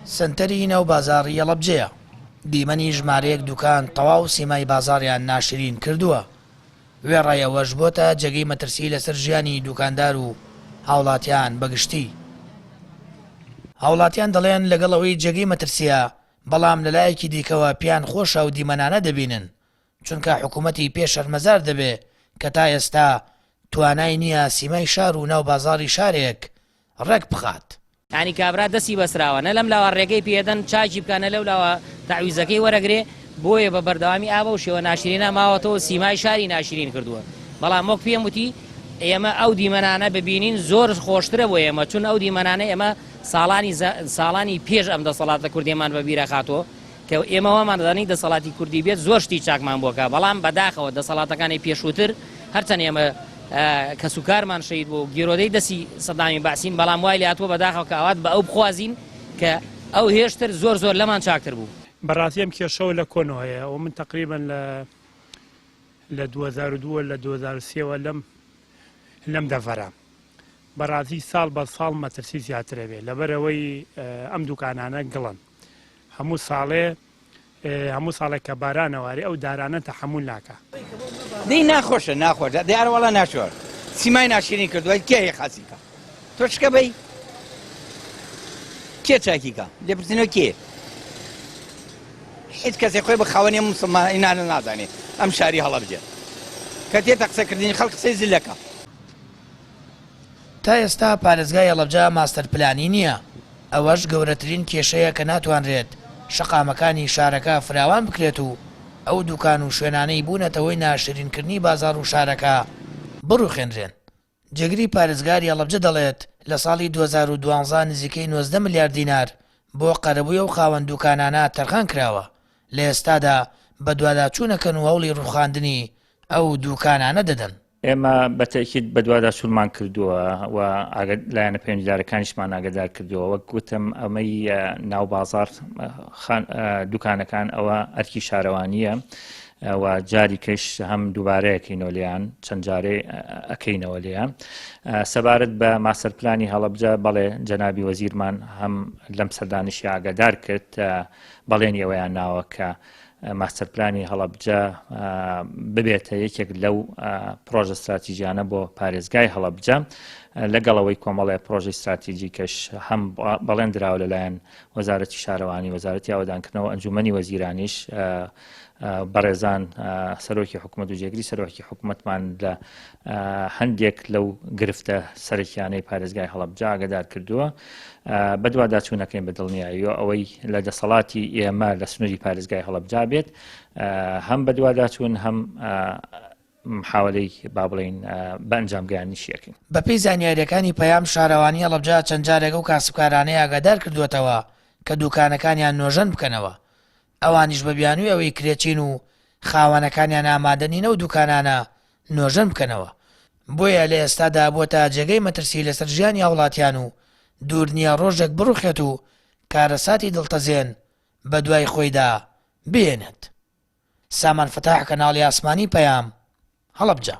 سەنتەری ناو بازاڕی هەڵەبجەیە، دیمەنی ژمارەیەک دوکان تەواو سیمای بازاڕیان ناشرین کردووە، وێڕای ئەوەش بۆتە جێگەی مەترسی لەسەر ژیانی دوکاندار و هاوڵاتیان بەگشتی. هاوڵاتیان دەڵێن لەگەڵ ئەوەی جێگەی مەترسییە، بەڵام لەلایەکی دیکەوە پێیان خۆشە ئەو دیمەنانە دەبینن، چونکە حکومەتی پێ شەرمەزار دەبێ کە تا ئێستا توانای نییە سیمای شار و ناو بازاڕی شارێک ڕێک بخات. یانی کابرا دەستی بەسراوە نە لەم لاوە ڕێگەی پێدەن چاکی بکا نە لەو لاوە تەعویزەکەی وەرەگرێ بۆیە بە بەردەوامی ئا بەو شێوە ناشرینە ماوەتەوە سیمای شاری ناشرین کردووە بەڵام وەک پێم وتی ئێمە ئەو دیمەنانە ببینین زۆر خۆشترە بۆ ئێمە چون ئەو دیمەنانە ئێمە ساڵانی ساڵانی پێش ئەم دەسەڵاتە کوردیەمان بە بیرەخاتەوە کە ئێمە وامان دەزانی دەسەڵاتی کوردی بێت زۆر شتی چاکمان بۆ کا بەڵام بەداخەوە دەسەڵاتەکانی پێشووتر هەرچەند ئێمە کەسوکارمان شەهید بوو و گیرۆدەی دەستی سەدامی بەعسین بەڵام وای لێهاتووە بەداخەوە کە ئاوات بە ئەو بخوازین کە ئەو هێشتر زۆر زۆر لەمان چاکتر بوو. بەڕاستی ئەم کێشەوە لە کۆنەوە هەیە و من تەقریبەن لە لە 2002 لە 2003 وە لەم لەم دەڤەرە بەڕاستی ساڵ بە ساڵ مەترسی زیاترە بێ لەبەرەوەی ئەم دوکانانە گڵن هەموو ساڵێ هەموو ساڵێک کە بارانەوارێ ئەو دارانە تەحەمول ناکا. دەی ناخۆشە ناخۆشە دەی ئەرە وەڵا ناشۆر سیمای ناشیرین کردووە کێ هەیە خاسی کا تۆ شکە بەی کێ چاکی کا لێپرسینەوە کێ هیچ کەسێک خۆی بە خاوەنی ئەم مسلمانانە نازانێ ئەم شاری هەڵەبجە کە تێتە قسەکردنی خەڵک قسەی زلەکە. تا ئێستا پارێزگای هەڵەبجە ماستەر پلانی نییە، ئەوەش گەورەترین کێشەیە کە ناتوانرێت شەقامەکانی شارەکە فراوان بکرێت و ئەو دوکان و شوێنانەی بوونەتە هۆی ناشرینکردنی بازاڕ و شارەکە بڕوخێنرێن. جێگری پارێزگاری هەڵەبجە دەڵێت، لە ساڵی 2012 نزیکەی 19 ملیار دینار بۆ قەرەبووی ئەو خاوەن دوکانانە تەرخان کراوە، لە ئێستادا بەدواداچوونەکەن و هەوڵی ڕووخاندنی ئەو دوکانانە دەدەن. ئێمە بە تەئکید بەدواداچوونمان کردووە و لایەنە پەیوەندیدارەکانیشمان ئاگادار کردووە وەک گوتم ئەمەی ناو بازاڕ دوکانەکان ئەوە ئەرکی شارەوانییە و جاری کەش هەم دووبارەیەکەینەوە لێیان چەند جارێ ئەەکەینەوە لێیان سەبارەت بە ماستەر پلانی هەڵەبجە بەڵێ جەنابی وەزیرمان هەم لەم سەردانیشی ئاگادار کرد بەڵێنی ئەوەیان ناوە کە ماستەرپلانی هەڵەبجە ببێتە یەکێک لەو پرۆژە ستراتیژیانە بۆ پارێزگای هەڵەبجە لەگەڵ ئەوەی کۆمەڵێ پرۆژەی ستراتیژی کەش هەم بەڵێن دراوە لەلایەن وەزارەتی شارەوانی وەزارەتی ئاوەدانکردنەوە ئەنجومەنی وەزیرانیش بەڕێزان سەرۆکی حکوومەت و جێگری سەرۆکی حکوومەتمان لە هەندێک لەو گرفتە سەرەکیانەی پارێزگای هەڵەبجە ئاگدار کردووە بەدواداچوونەکەین بە دڵنیاییەوە ئەوەی لە دەسەڵاتی ئێمە لە سنووری پارێزگای هەڵەبجە بێت هەم بەدواداچوون هەم محاولەی با بڵین بە ئەنجام گەیاندنیشی ئەکەین. بەپێی زانیارییەکانی پەیام، شارەوانی هەڵەبجە چەند جارێک ئەو کاسبکارانەی ئاگادار کردووەتەوە کە دووکانەکانیان نۆژەن بکەنەوە، ئەوانیش بە بیانووی ئەوەی کرێچین و خاوەنەکانیان ئامادە نین ئەو دووکانانە نۆژەن بکەنەوە، بۆیە لە ئێستادا بووەتە جێگەی مەترسی لەسەر ژیانی هاوڵاتیان و دوور نییە ڕۆژێک بڕوخێت و کارەساتی دڵتەزێن بەدوای خۆیدا بهێنێت. سامان فەتاح کەناڵی ئاسمانی پەیام، هەڵەبجە.